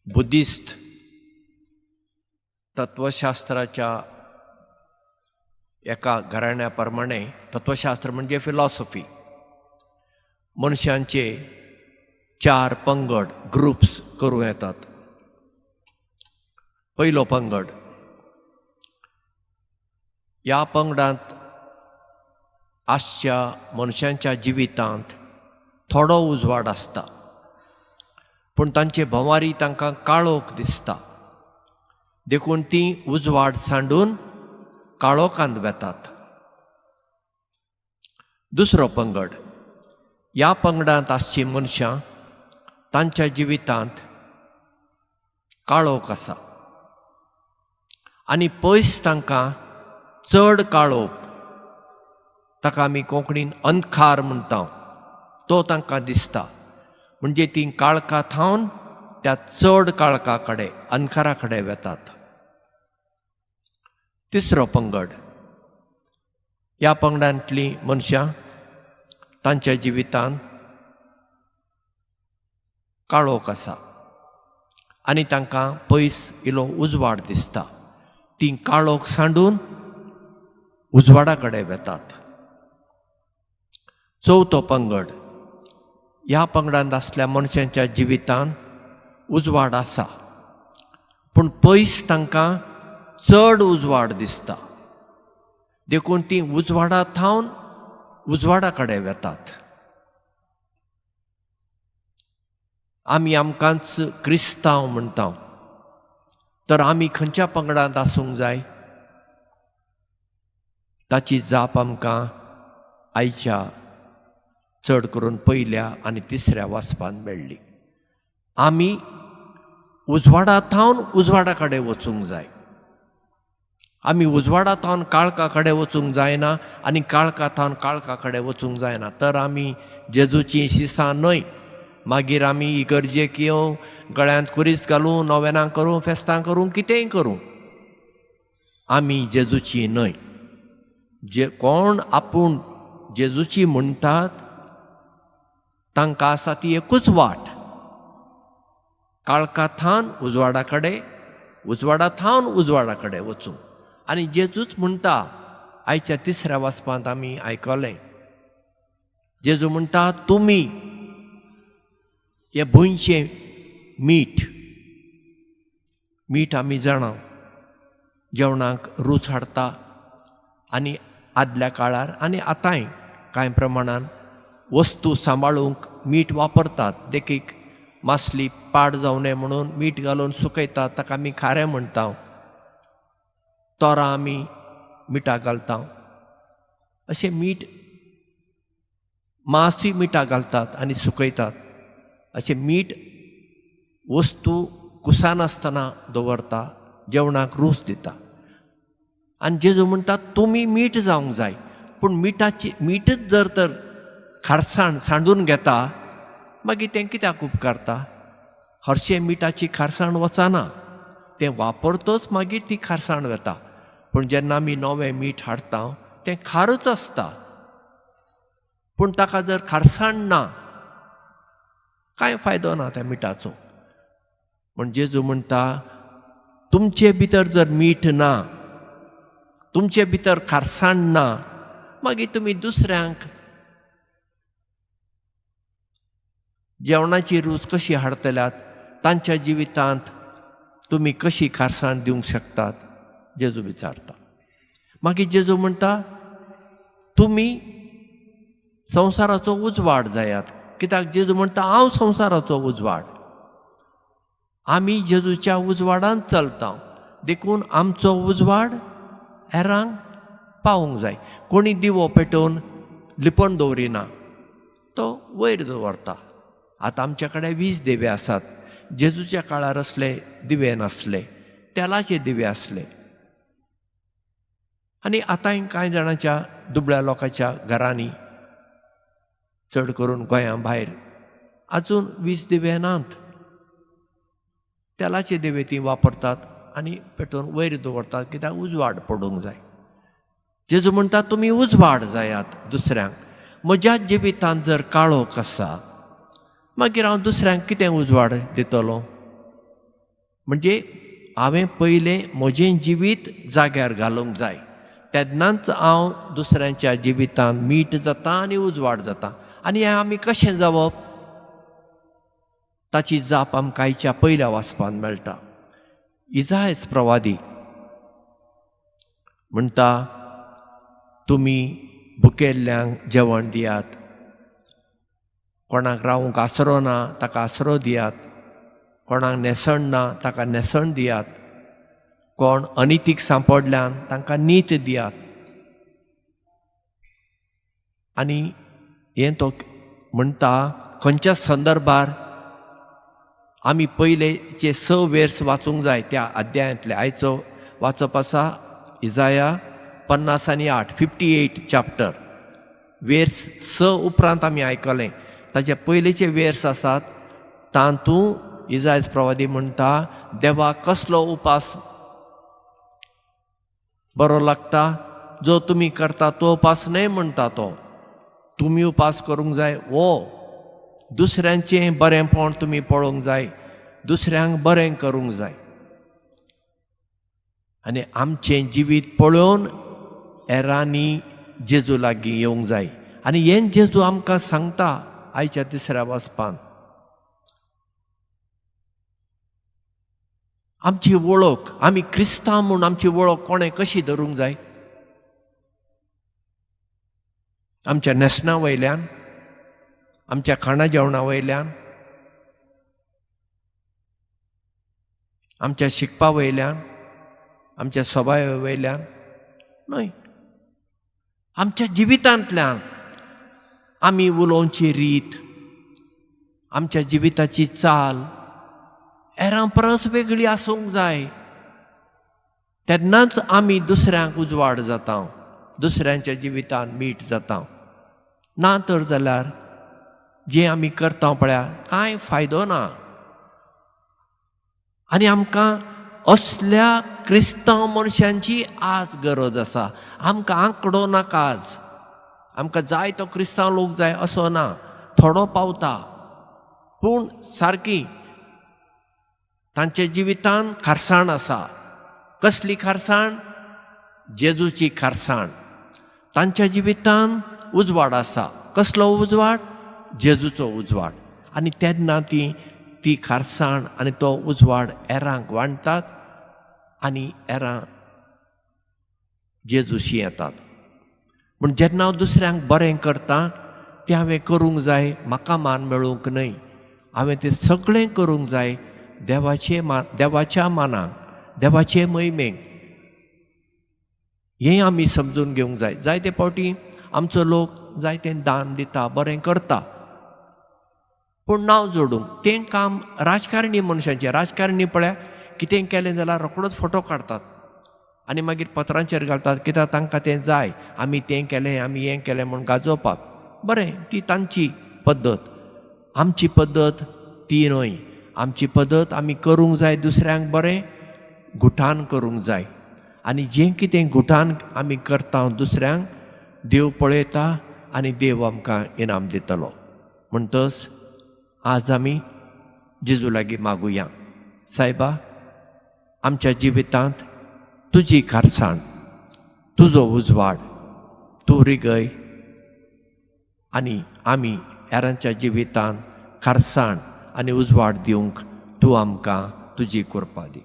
Buddhist तत्वशास्त्राच्या एका घराण्या प्रमाणे, तत्वशास्त्र म्हणजे फिलॉसॉफी, मनशांचे चार पंगड, ग्रुप्स करूं येतात. पयलो पंगड, ह्या पंगडांत आसच्या मनशांच्या जिवितांत थोडो उजवाड आसता, पूण तांचे भंवारी तांकां काळोख दिसता, देखून तीं उजवाड सांडून काळोखांत वेतात. दुसरो पंगड, ह्या पंगडांत आसचीं मनशां तांच्या जिवितांत काळोख आसा आनी पयस तांकां चड काळोख, ताका आमी कोंकणीन अंधकार म्हणटा, तो तांकां दिसता. म्हणजे तीं काळखा थावन त्या चड काळखा कडेन, अंधकारा कडेन वेतात. तिसरो पंगड, ह्या पंगडांतलीं मनशां तांच्या जिवितांत काळोख आसा आनी तांकां पयस इलो उजवाड दिसता, तीं काळोख सांडून उजवाडा कडेन वेतात. चवथो पंगड, ह्या पंगडांत आसल्या मनशांच्या जिवितांत उजवाड आसा, पूण पयस तांकां चड उजवाड दिसता, देखून तीं उजवाडा थावन उजवाडा कडेन वेतात. आमी आमकांच क्रिस्तांव म्हणटा, तर आमी खंयच्या पंगडांत आसूंक जाय? ताची जाप आमकां आयच्या चड करून पयल्या आनी तिसऱ्या वाचपांत मेळ्ळी. आमी उजवाडा थावन उजवाडा कडेन वचूंक जाय. आमी उजवाडा थावन काळखा कडेन वचूंक जायना आनी काळखा थावन काळखा कडेन वचूंक जायना. तर आमी जेजूचीं शिसां न्हय. मागीर आमी इगर्जेक येवं, गळ्यांत कुरीस घालूं, नोवेनां करूं, फेस्तां करूं, कितेंय करूं, आमी जेजूची न्हय. जे कोण आपूण जेजूची म्हणटात तांकां आसा ती एकूच वाट, काळखा थावन उजवाडा कडेन, उजवाडा थावन उजवाडा कडेन वचूं. आनी जेजूच म्हणटा, आयच्या तिसऱ्या वाचपांत आमी आयकलें, जेजू म्हणटा तुमी हे भुंयचें मीठ. मीठ आमी जाणा जेवणाक रूच हाडटा आनी आदल्या काळार आनी आतांय कांय प्रमाणान वस्तू सांबाळूंक मीठ वापरतात. देखीक मासली पाड जावं नये म्हणून मीठ घालून सुकयतात, ताका आमी खारें म्हणटा. तोरां आमी मिठाक घालता. अशें मीठ, मासूय मिठाक घालतात आनी सुकयतात. अशें मीठ वस्तू कुसानासतना दवरता, जेवणाक रूच दिता. आनी जेजू म्हणटा तुमी मीठ जावंक जाय, पूण मिठाची मीठच जर तर खारसाण सांडून घेता मागीर तें कित्याक उपकारता? हरशें मिठाची खारसाण वचना, तें वापरतच मागीर ती खारसाण वता. पूण जेन्ना आमी नवें मीठ हाडटा तें खारूच आसता, पूण ताका जर खारसाण ना कांय फायदो ना त्या मिठाचो. पूण जेजू म्हणटा तुमचे भितर जर मीठ ना, तुमचे भितर खारसाण ना, मागीर तुमी दुसऱ्यांक जेवणाची रूच कशी हाडटल्यात, तांच्या जिवितांत तुमी कशी खारसाण दिवंक शकतात, जेजू विचारता. मागीर जेजू म्हणटा तुमी संवसाराचो उजवाड जायात. कित्याक जेजू म्हणटा हांव संवसाराचो उजवाड. आमी जेजूच्या उजवाडांत चलता, देखून आमचो उजवाड हेरांक पावूंक जाय. कोणी दिवो पेटोवन लिपोवन दवरिना, तो वयर दवरता. आतां आमच्या कडेन 20 दिवे आसात. जेजूच्या काळार असले दिवे नासले, तेलाचे दिवे आसले. आनी आतांय कांय जाणांच्या दुबळ्या लोकांच्या घरांनी, चड करून गोंया भायर, आजून 20 दिवे नात. तेलाचे दिवे ती वापरतात आनी पेटोवन वयर दवरतात, कित्याक उजवाड पडूंक जाय. जेजू म्हणटा तुमी उजवाड जायात दुसऱ्यांक. म्हज्या जिवितांत जर काळोख आसा मागीर हांव दुसऱ्यांक कितें उजवाड दितलो? म्हणजे हांवें पयलें म्हजें जिवीत जाग्यार घालूंक जाय, तेन्नाच हांव दुसऱ्यांच्या जिवितांत मीठ जाता आनी उजवाड जाता. आनी हें आमी कशें जावप ताची जाप आमकां आयच्या पयल्या वाचपान मेळटा. इजायस प्रवादी म्हणटा, तुमी भुकेल्ल्यांक जेवण दियात, कोणाक रावूंक आसरो ना ताका आसरो दियात, कोणाक न्हेसण ना ताका न्हेसण दियात, कोण अनितीक सांपडल्यान तांकां नीत दियात. आनी हें तो म्हणटा खंयच्या संदर्भार आमी पयलेचे 6 वेर्स वाचूंक जाय त्या अध्यायांतले. आयचो वाचप आसा इजाया 58, 58 चॅप्टर, वेर्स 6 उपरांत आमी आयकलें. ताचे पयलेचे वेर्स आसात तातूंत इजायस प्रवादी म्हणटा, देवा कसलो उपास बरो लागता, जो तुमी करता तो उपास न्हय म्हणटा तो, तुमी उपास करूंक जाय वो दुसऱ्यांचें बरेंपण तुमी पळोवंक जाय, दुसऱ्यांक बरें करूंक जाय. आनी आमचें जिवीत पळोवन हेरांनी जेजू लागीं येवंक जाय. आनी हें जेजू आमकां सांगता आयच्या तिसऱ्या वाचपान. आमची वळख, आमी क्रिस्तांव म्हूण आमची वळख कोणें कशी धरूंक जाय? आमच्या न्हेसणा वयल्यान, आमच्या खाणा जेवणा वयल्यान, आमच्या शिकपा वयल्यान, आमच्या सभावा वयल्यान न्हय, आमच्या जिवितांतल्यान आमी उलोवची रीत, आमच्या जिविताची चाल हेरां परस वेगळी आसूंक जाय. तेन्नाच आमी दुसऱ्यांक उजवाड जाता, दुसऱ्यांच्या जिवितान मीठ जाता. ना तर जाल्यार जें आमी करता पळया कांय फायदो ना. आनी आमकां असल्या क्रिस्तांव मनशांची आज गरज आसा. आमकां आंकडो नाका आज, आमकां जाय तो क्रिस्तांव लोक जाय असो ना, थोडो पावता पूण सारकी तांच्या जिवितान खारसाण आसा. कसली खारसाण? जेजूची खारसाण. तांच्या जिवितान उजवाड आसा. कसलो उजवाड? जेजूचो उजवाड. आनी तेन्ना ती ती खारसाण आनी तो उजवाड हेरांक वांट्टात आनी हेरां जेजूशी येतात. पूण जेन्ना हांव दुसऱ्यांक बरें करता तें हांवें करूंक जाय, म्हाका मान मेळूंक न्हय, हांवें तें सगळें करूंक जाय देवाचे देवाच्या मानाक, देवाचे महिमेक. हें आमी समजून घेवंक जाय. जायते फावटी आमचो लोक जायतें दान दिता, बरें करता, पूण नांव जोडूंक तें काम राजकारणी मनशांचें. राजकारणी पळया कितें केलें जाल्यार रोखडोच फोटो काडटात आनी मागीर पत्रांचेर घालतात, कित्याक तांकां तें जाय, आमी तें केलें, आमी हें केलें म्हूण गाजोवपाक. बरें, ती तांची पद्दत. आमची पद्दत ती न्हय. आमची पद्दत आमी करूंक जाय दुसऱ्यांक बरें गुठान करूंक जाय. आनी जें कितें गुठान आमी करता दुसऱ्यांक, देव पळयता आनी देव आमकां इनाम दितलो. म्हणटच आज आमी जेजू लागीं मागुया, सायबा आमच्या जिवितांत तुजी खारसाण, तुजो उजवाड तूं रिगय आनी आमी हेरांच्या जिवितांत खारसाण आनी उजवाड दिवंक तूं आमकां तुजी कृपा दी.